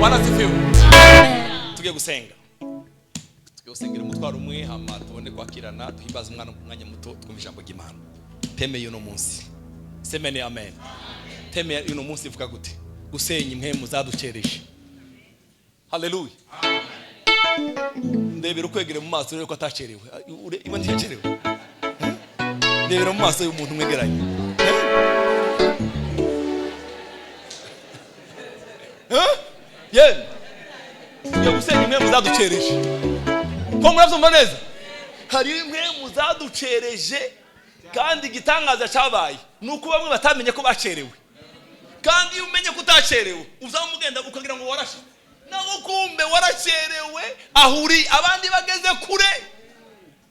Bwana asifiwe. Tugiye gusenga, tugiye gusengera umutwaro umwe, hama tubone kwakirana, duhimbaze umwana mu mwanya muto, twumve ijambo ry'Imana. Thème y'uno munsi, semene amen. Thème y'uno munsi ivuga gute? Gusenya impwemu zaducereje. Haleluya. Ndebera ukwegere mu maso urebe ko atacerewe. Iwe ntiyacerewe. Ndebera mu maso y'umuntu mwegeranye. Ye tugiye gusenya impwemu zaducereje. Ko murabyumva neza? Hari impwemu zaducereje, kandi igitangaza cyabaye ni uko bamwe batamenye ko bacerewe. Kandi iyo umenye ko utacerewe, uzamugenda ukagira ngo warashe, nawe kumbe waracerewe ahuri abandi bageze kure.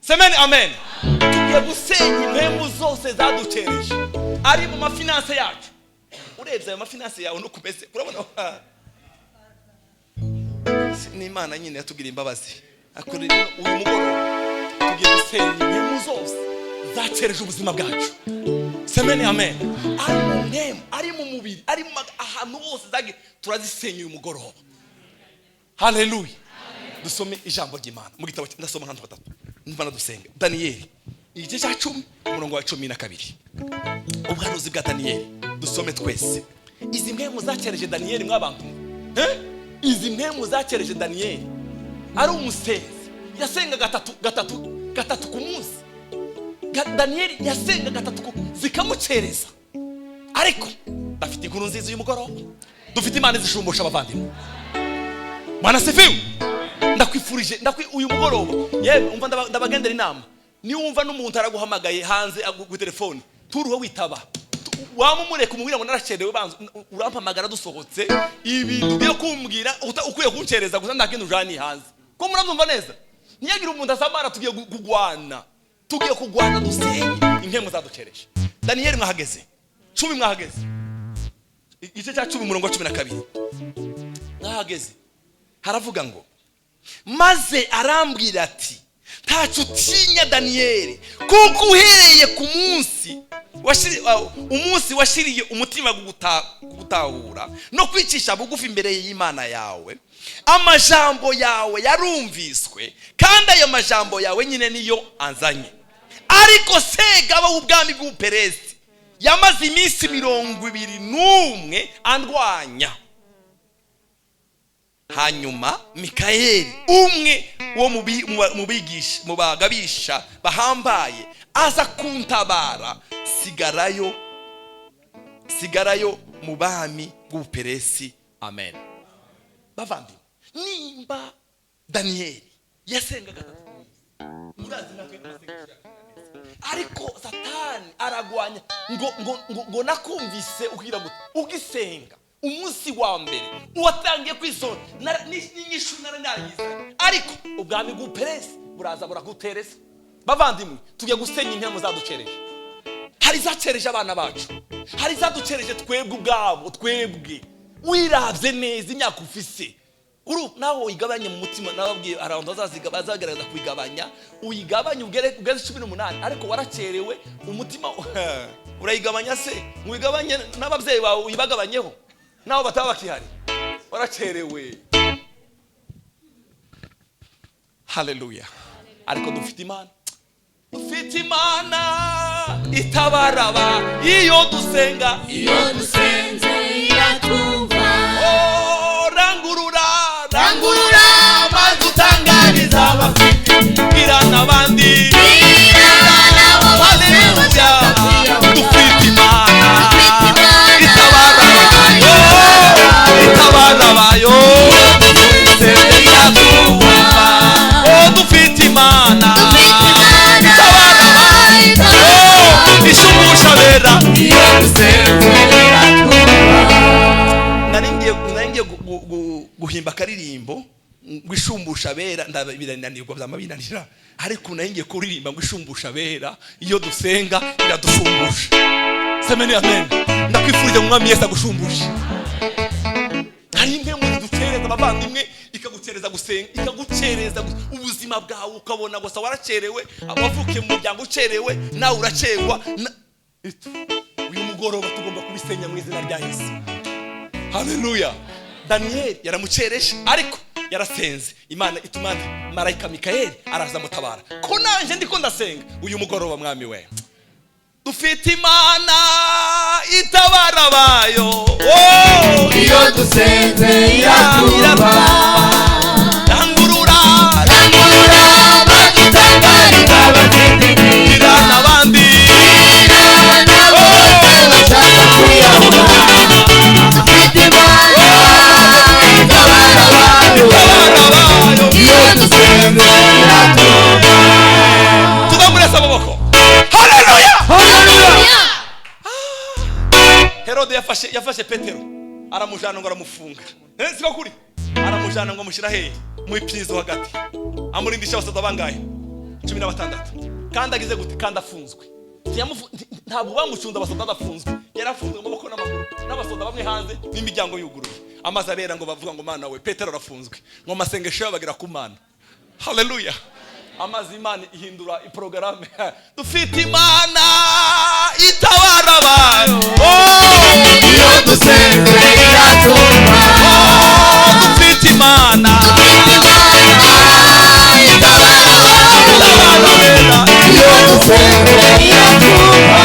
Semeni amen. Tugiye gusenya impwemu zose zaducereje, ari mu mafinanse yacu. Urebye ayo mafinanse yawe nuko umeze, urabona ni Imana nyine yatugiriye imbabazi. Akora uyu mugoroba tugiye gusenya impwemu zose zacereje ubuzima bwacu. Semeni amen. Ari mu mpwemu, ari mu mubiri, ari mu ahantu hose zage turazisenya uyu mugoroba. Haleluya. Dusome ijambo ry'Imana mu gitabo, ndasoma ahantu hatatu nimba dusenga. Daniyeli igice cya 10 umurongo wa 12. Ubuhanuzi bwa Daniyeli dusome twese. Izi mpwemu zacereje Daniyeli mwabantu. Izi mpwemu zacereje Daniyeli ari umusenzi, yasenga gatatu gatatu gatatu ku munsi. Daniyeli yasenga gatatu zikamucereza. Ariko dafite inkuru nziza uyu mugoroba, dufite Imana izishumbusha abavandimwe. Bwana asifiwe. Ndakwifurije uyu mugoroba, yewe umva ndabagendera inama. Niwumva n'umuntu araguhamagaye hanze ku telefone, turuwe witaba, wamumureka umubwira ngo naracerewe, banza urampamagara dusohotse, ibintu byo kumbwira ukwiye kuncereza gusa nta kintu ujani hanze. Ko murabyumva neza? Ntiyagira umuntu asamara, tugiye kugwana, tugiye kugwana dusenye impwemu zaducereje. Daniyeli mwahageze 10, mwahageze igice cya 10 umurongo wa 12 mwahageze. Haravuga ngo maze arambwira ati ntacyo utinya Daniyeli, kuko uhereye ku munsi umunsi washiriye umutima gutahura no kwicisha bugufi imbere y'Imana yawe, amajambo yawe yarumviswe, kandi ayo majambo yawe nyine niyo anzanye. Ariko Segaba w'ubwami bw'Ubuperesi yamaze iminsi 21 andwanya. Hanyuma Mikayeli umwe wo mu bigisha mu bagabisha bahambaye aza kuntabara, sigarayo mu bami bw'Ubuperesi. Amen. Bavandimwe, nimba Daniyeli yasenga gatatu, murazi natwe tumasengesho, ariko Satani aragwanya ngo ngo ngo, ngo nakumvise ugira gute ugisenga umunsi wa mbere uwatangiye kwisona n'inyishu nararangiza, ariko ubwami bw'Ubuperesi buraza buragutereza. Bavandimwe, tugiye gusenya impwemu zaducereje. Hari zacereje abana bacu, hari zaducereje twebwe ubwabo. Twebwe wiravye neza imyaka ufise uru nawe uyigabanye mu mutima. Nababwiye hari abantu bazagaragaza kuyigabanya, uyigabanye ugere ugeze 18, ariko waracerewe umutima urayigabanya se uyigabanye n'ababyeyi bawe, uyibagabanyeho naho bataba bakihari, waracerewe. Haleluya. Ariko dufite Imana, dufite Imana itabaraba iyo dusenga, iyo dusenze iratwumva. Oh, rangurura, rangurura maze utangariza abafite, bwira n'abandi, bwira nabo bose Haleluya. bashaka kwiyahura. Dufite Imana Dufite Imana itabara abayo, itabara abayo, dusenze iratwumva. Oh, dufite Imana Dufite Imana itabara abayo, ishumbusha abera. Iyo dusenze iratwumva. Nari ngiye guhimba akaririmbo ngo ishumbusha abera, ndabirananirwa byama binanira, ariko nari ngiye kuririmba ngo ishumbusha abera, iyo dusenga iradushumbusha. Semeni amen. Ndakwifurije mu Mwami Yesu agushumbushe. Hari imwe muri ducereza abavandimwe, ikagucereza gusenga, ikagucereza ubuzima bwawe, ukabona gusa waracerewe, wavukiye mu muryango ucerewe, nawe uracerwa. Uyu mugoroba tugomba kubisenya mu izina rya Yesu. Haleluya. Daniyeli yaramucereje, ariko yarasenze Imana ituma marayika Mikayeli araza amutabara. Ko nanje ndiko ndasenga uyu mugoroba, mwami we, dufite Imana itabara abayo. Oh! Iyo dusenze iratwumva. Rangurura, rangurura badutabariza abatindi gira n'abandi bose bashaka kwiyahura. Dufite Imana itabara abayo. Itabara abayo. Iyo dusenze iratwumva. Tuzamurese amaboko. Haleluya! Haleluya! Herode yafashe Petero aramujana ngo aramufunga. Siko kuri aramujana ngo amushyira hehe? Mu ipirizo hagati, amurindisha abasoda bangahe? 16. Kandi agize gute? Kandi afunzwe. Ntabwo bamucunze abasoda adafunzwe, yarafunzwe amaboko n'amaguru n'abasoda bamwe hanze n'imiryango yuguruye. Amazi abera ngo bavuga ngo Mana we, Petero arafunzwe, ngo amasengesho yabo bagera ku Mana. Haleluya! Amazi Imana ihindura iporogaramu. Dufite Imana itabara abayo. Oh! Iyo dusenze iratwumva. Oh, dufite Imana Dufite Imana itabara abayo. itabara abera. Iyo dusenze iratwumva.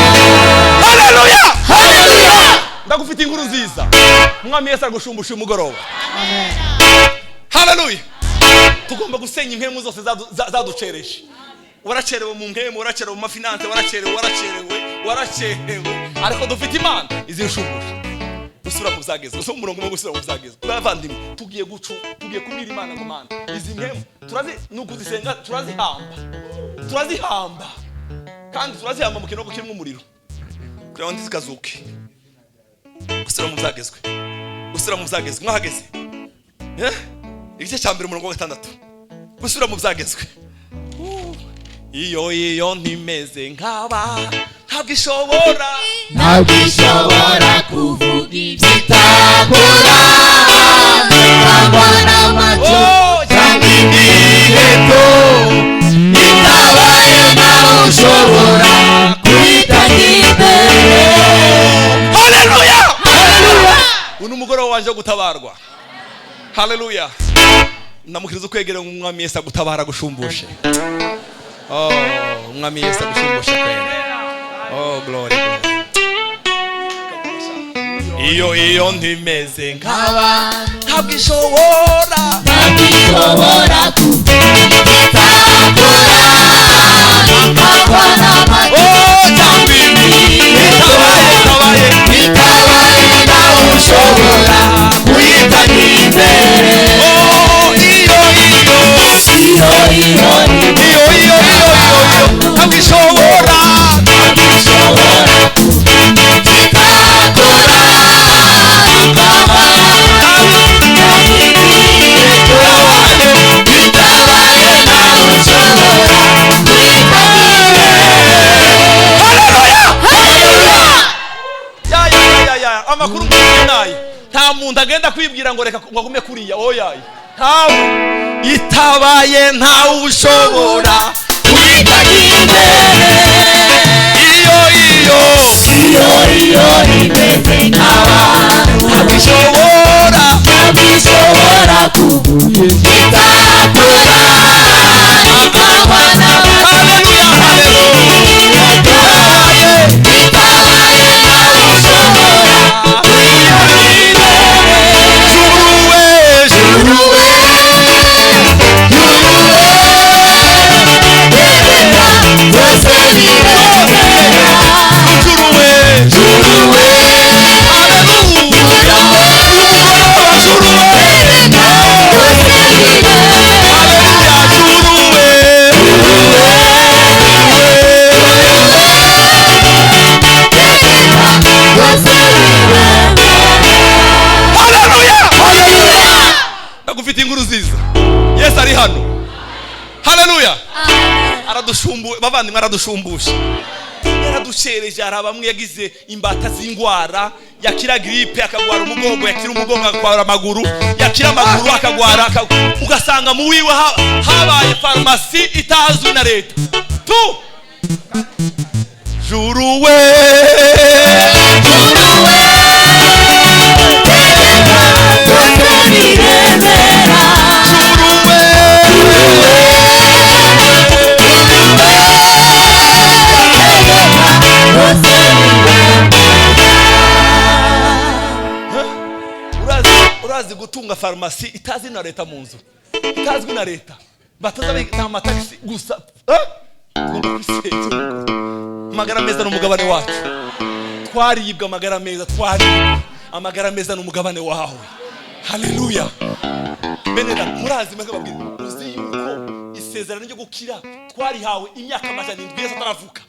Haleluya! Haleluya! Ndagufite inkuru nziza, Umwami Yesu aragushumbusha uyu mugoroba. Haleluya! Tugomba gusenya impemu zose zaducereje. Waracerewe mu mpemu, waracerewe mu mafinanse, waracerewe, waracerewe, waracerewe, ariko dufite Imana izishumbusha. Gusubira mu byagezwe, gusoma umurongo umwe, gusubira mu byagezwe. Bavandimwe, tugiye gucu, tugiye kubwira Imana ngo Mana, izi mpemu turazi ni ukuzisenga, turazihamba, turazihamba, kandi turazihamba mu kinogo kirimo umuriro kugira ngo ntizikazuke. Gusubira mu byagezwe, gusubira mu byagezwe. Mwahageze? Eh? Igice cya mbere, umurongo wa 6, gusubira mu byagezwe. Iyo ntimeze nk'aba, ntabwo ishobora, Ntabwo ishobora kuvuga ibyo itakora, cyangwa n'amacyo Oh, cyangwa imiheto. Itabaye nawe ushobora kuyitangira imbere. Haleluya! Haleluya! Uyu ni umugoroba wanje wo gutabarwa. Haleluya! Ndamukiriza ukwegera ngo Umwami Yesu agutabara, agushumbushe. Oh, Umwami Yesu agushumbushe kwera. Oh, glory, glory! Iyo ntimeze nk'aba, Abantu, ntabwo ishobora, ntabwo ishobora kuvuga ibyo itakora, cyangwa n'amacyo Oh, cyangwa itabaye, itabaye, itabaye nawe ushobora kuyitangira imbere. Oh, iyo iyo Iyo iyo iyo iyo iyo iyo ntabwo ishobora, ntabwo ishobora kuvuga ibyo itakora, itabaye nawe ushobora kuyitangira imbere. Haleluya! Haleluya! Ya ya ya ya ya, amakuru ngufi nayo, nta muntu agenda kwibwira ngo reka ngo agume kuriya. Oyaye, ntawe. Itabaye ntawe ushobora Kuyitangira imbere. Iyo iyo Iyo iyo imeze nk'abantu, ntabwo ishobora, ntabwo ishobora kuvuga ibyo itakora, ikaba Haleluya, haleluya! itabaye, itabaye nawe ushobora kuyitangira imbere. Juruwe, Juruwe, juruwe, ereka byose biremera. juruwe, Juruwe, haleluya! Juruwe, Juruwe, ereka byose biremera. Haleluya, juruwe! Haleluya! Ndagufite inkuru nziza, Yesu ari hano. Haleluya! Aradushumbu, bavandimwe, aradushumbusha. Yaraducereje. Hari bamwe yagize imbata z'indwara: yakira grippe akagwara umugongo, yakira umugongo akagwara amaguru, yakira amaguru akagwara ugasanga mu wiwe habaye farumasi itazwi na leta tu. Juruwe, Juruwe, Murazi gutunga farumasi itazi na leta mu nzu, itazwi na leta, bataza nta matagisi gusa. Tugomba kwisengera. Amagara meza ni umugabane wacu. Twaribwa amagara meza, twaribwa amagara meza ni umugabane wawe. Haleluya. Bene data, murazi mwebwe babwira, muzi yuko isezerano ryo gukira twarihawe imyaka 700 Yesu ataravuka.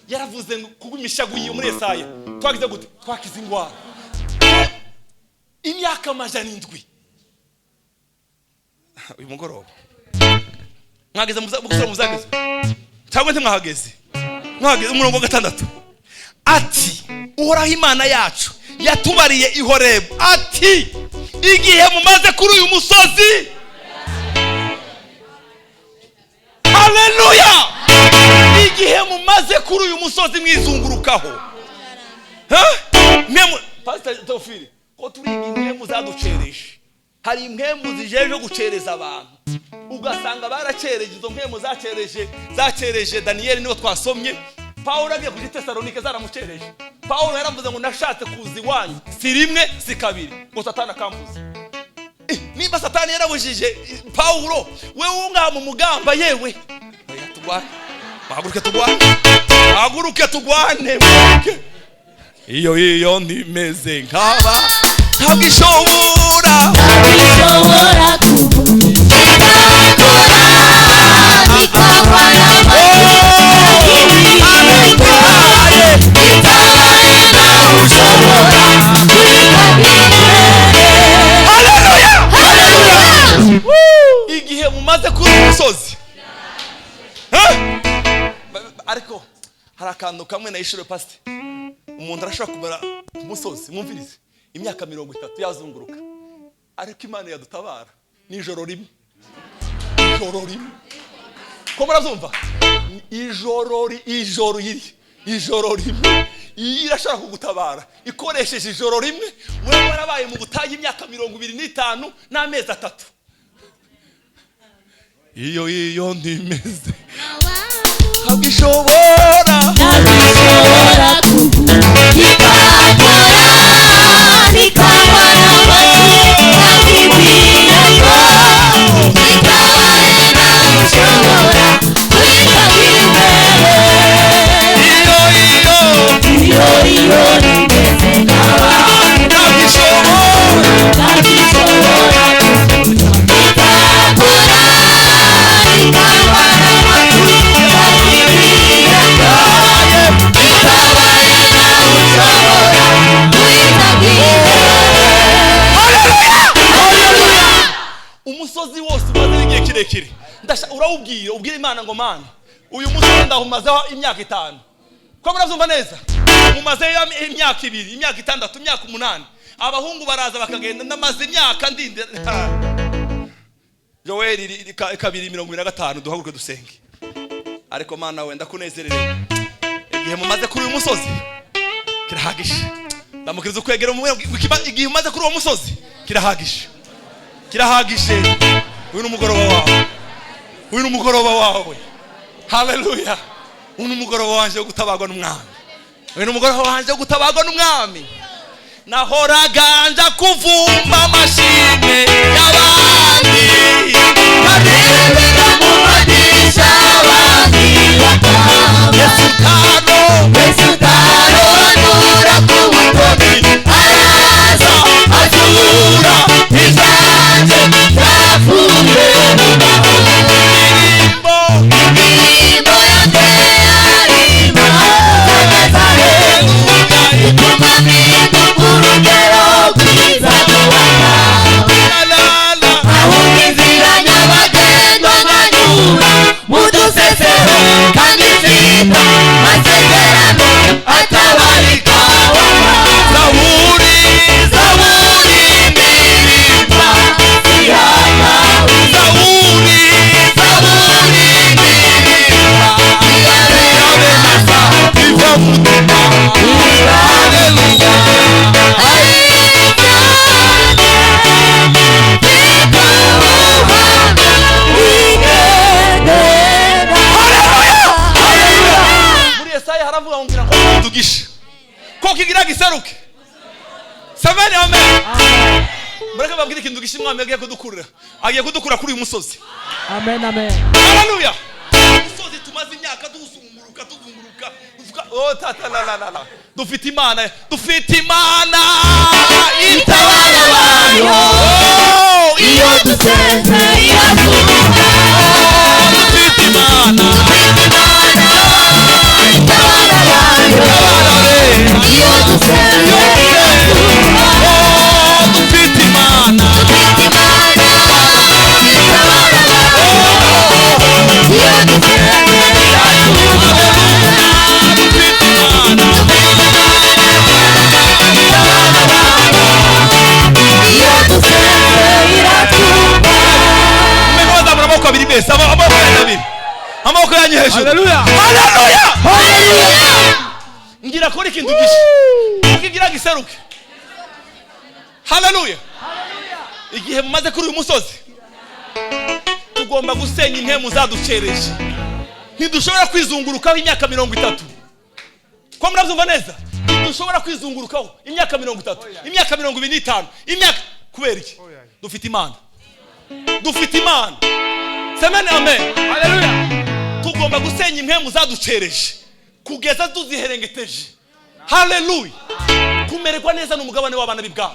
Yaravuze ngo kubw'imishago yiwe muri Yesaya twagize gute? Twakize ingwara. Imyaka 700. Uyu mugoroba mwageze gusoma muzageze cyangwa ntimwahageze? Mwahageze. Umurongo wa 6 ati Uhoraho Imana yacu yatubariye i Horebu ati igihe mumaze kuri uyu musozi. Haleluya. Igihe mumaze kuri uyu musozi mwizungurukaho. Pastor Teofili, ko turiga impemu zaducereje. Hari impemu zijeje gucereza abantu, ugasanga baracereje. Izo mpemu zacereje Daniel, niwe twasomye. Paulo agiye kuri Tesalonike zaramucereje. Paulo yaravuze ngo nashatse kuza iwanyu si rimwe si kabiri, ngo Satani akambuza. Niba Satani yarabujije Paulo, wewe unga mu mugamba yewe. Oya, tugwane, haguruke tugwane, haguruke tugwane. Iyo iyo ntimeze nk'aba, ntabwo ishobora, Ntabwo kuvuga ikakora ushobora. Haleluya. Igihe mumaze kuri uyu musozi. Ariko hari akantu kamwe nayishuriwe, pastor. Umuntu arashobora kumara ku musozi, mwumvirize, imyaka 30 yazunguruka, ariko Imana yadutabara nijoro rimwe. Ijoro rimwe, ko murabyumva? Ijoro ijoro iri ijoro rimwe, iyi irashobora kugutabara ikoresheje ijoro rimwe. Wewe warabaye mu butayu imyaka 25 n'amezi 3. Iyo iyo ntimeze ntabwo ishobora, Ntabwo kuvuga ikakora ushobora. Iyo iyo Iyo iyo ntimeze nk'aba, ntabwo ishobora, ntabwo ishobora ikakora ikabara ushobora guhita. Umusozi wose umaze igihe kirekire, urawubwira, ubwira Imana ngo Mana, uyu musozi ndahumazeho imyaka 5. Ko murabyumva neza? Mumazeyo imyaka 2, imyaka 6, imyaka 8. Abahungu baraza bakagenda, ndamaze imyaka ndinde. Joel 2:25, duhaguruke dusenge. Ariko Mana we, ndakunezerewe. Igihe mumaze kuri uyu musozi kirahagije. Ndamukiriza ukwegera, igihe umaze kuri uwo musozi kirahagije, kirahagije. Uyu ni umugoroba wawe, uyu ni umugoroba wawe. Haleluya. Uyu ni umugoroba wanje wo gutabagwa n'umwami, uyu ni umugoroba wanje wo gutabagwa n'umwami. Nahoraga nja kuvumba amashimwe y'abandi, Karebera mu madirisha abandi batanga. Yesu kano, Yesu tarobanura ku butoni, araza azura ibyanjye byapfuye mu mahoro. Indirimbo, Indirimbo yanjye yarima ituma mpinduka urugero rwiza mu bana. La la la. Ahubwo inzira nyabagendwa nkanyura mu dusesero, kandi mfite amasezerano atabarika. Zaburi, Zaburi ndirimba sihaka. Zaburi, Zaburi ndirimba yabe nasa iva mutima. Haleluya. Muri Yesaya haravuga ngo ngira ngo tugishe ko kigira giseruke. Seven amen. Mureke babwire ikintu gisha Umwami agiye kudukurira, agiye kudukura kuri uyu musozi. Amen, amen. Haleluya. Umusozi tumaze imyaka tuzunguruka tuzunguruka, oh tata la la la la. Dufite Imana, dufite Imana itabara abayo. Iyo dusenze iratwumva. Dufite Imana, Dufite Imana itabara abayo. Iyo dusenze iratwumva. Dufite Imana, Dufite Imana itabara abayo. Iyo dusenze iratwumva. Dufite Imana, Dufite Imana itabara abayo. Iyo dusenze iratwumva. Mwe bazamura amaboko abiri mwese, amaboko yanyu abiri, amaboko yanyu hejuru. Haleluya. Haleluya. Haleluya. Ngira kora ikintu gisha kuko giseruke. Haleluya. Igihe mumaze kuri uyu musozi, tugomba gusenya impemu zaducereje. Ntidushobora kwizungurukaho imyaka 30. Ko murabyumva neza? Ntidushobora kwizungurukaho imyaka 30, imyaka 25, imyaka. Kubera iki? Dufite Imana, dufite Imana. Semene amen. Haleluya. Tugomba gusenya impemu zaducereje kugeza tuziherengeteje. Haleluya. Kumererwa neza n'umugabane w'abana b'ibwami.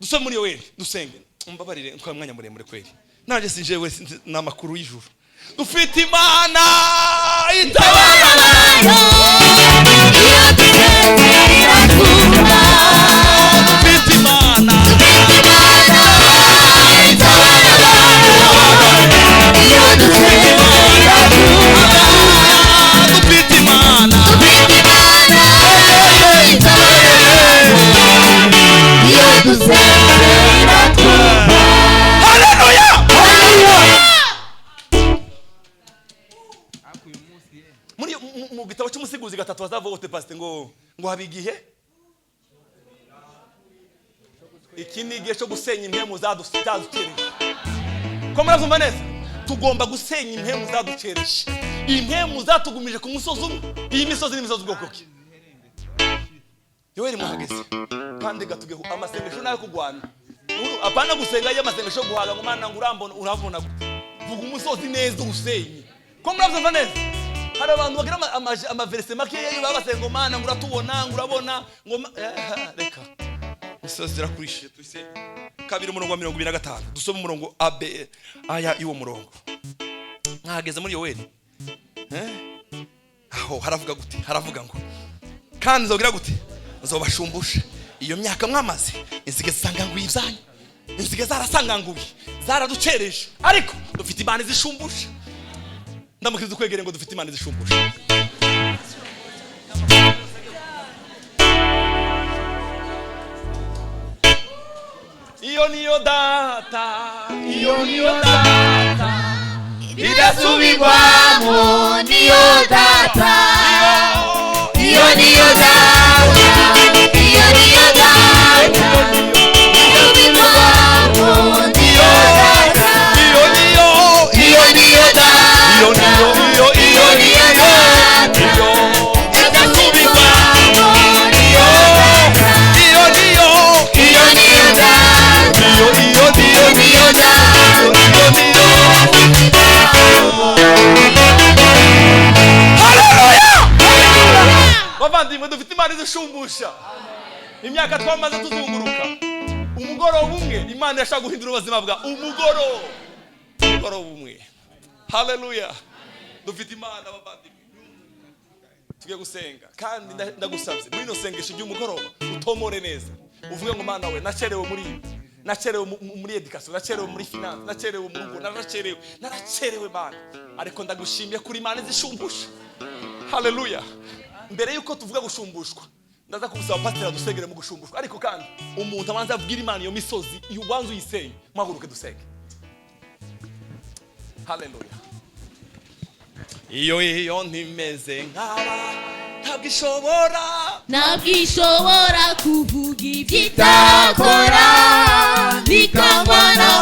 Dusome muri Yoweli, dusenge. Mumbabarire ntwaye umwanya muremure kweri, nanjye sinjewe ni amakuru y'ijuru. Dufite Imana itabara abayo. Iyo dusenze iratwumva. Dufite Imana, Dufite Imana itabara abayo. Iyo dusenze iratwumva. Dufite Imana, Dufite Imana itabara abayo. Iyo dusenze iratwumva. Haleluya. Haleluya. Muri mu gitabo cy'Umusiguzi 3 bazavuga gute pastor ngo haba igihe? Iki ni igihe cyo gusenya impemu zaducereje. Ko murabyumva neza? Tugomba gusenya impemu zaducereje, impemu zatugumije ku musozi umwe. Iyi misozi ni imisozi ubwoko ki? Yoweri muhageze kandi gatugeho amasengesho nayo kugwana. Apana gusenga y'amasengesho guhaga ngo Mana ngo urambona, urabona gute? Vuga umusozi neza usenye. Ko murabyumva neza? Hari abantu bagira amaverse makeya iyo babasenga ngo Mana ngo uratubona, ngo urabona, ngo reka imisozi irakurishije. Tuse 2 umurongo wa 25, dusome umurongo A B aya y'uwo murongo. Mwahageze muri Yoweri? Aho haravuga gute? Haravuga ngo kandi nzogira gute? Nzobashumbusha iyo myaka mwamaze, inzige zisanganguye ibyanyu, inzige zarasanganguye, zaraducereje, ariko dufite Imana izishumbusha. Ndamukiriza ukwegere ngo dufite Imana izishumbusha. Iyo niyo data, iyo niyo data Idasubirwamo, niyo data. Iyo niyo data, iyo niyo data idasubirwamo, niyo data. Iyo niyo, Iyo niyo data, iyo niyo, iyo iyo niyo data iyo idasubirwamo, niyo data. Iyo niyo, Iyo niyo data, iyo iyo iyo niyo data iyo niyo. Bavandimwe, dufite Imana izishumbusha imyaka twamaze tuzunguruka. Umugoroba umwe Imana yashaka guhindura ubuzima bwa umugoroba umwe. Haleluya. Dufite Imana bavandimwe. Tugiye gusenga kandi ndagusabye muri ino sengesho ry'umugoroba utomore neza, uvuge ngo Mana we, nacerewe muri ibi, nacerewe muri education, nacerewe muri finance, nacerewe mu rugo, naracerewe Mana, ariko ndagushimiye kuri Imana izishumbusha. Haleluya. Mbere yuko tuvuga gushumbushwa, ndaza kubusaba pastor adusengere mu gushumbushwa, ariko kandi umuntu abanza abwira Imana iyo misozi ubanza uyisenye. Muhaguruke dusenge. Haleluya. Iyo ntimeze nk'aba, ntabwo ishobora, Ntabwo ishobora kuvuga ibyo itakora, bikangwa na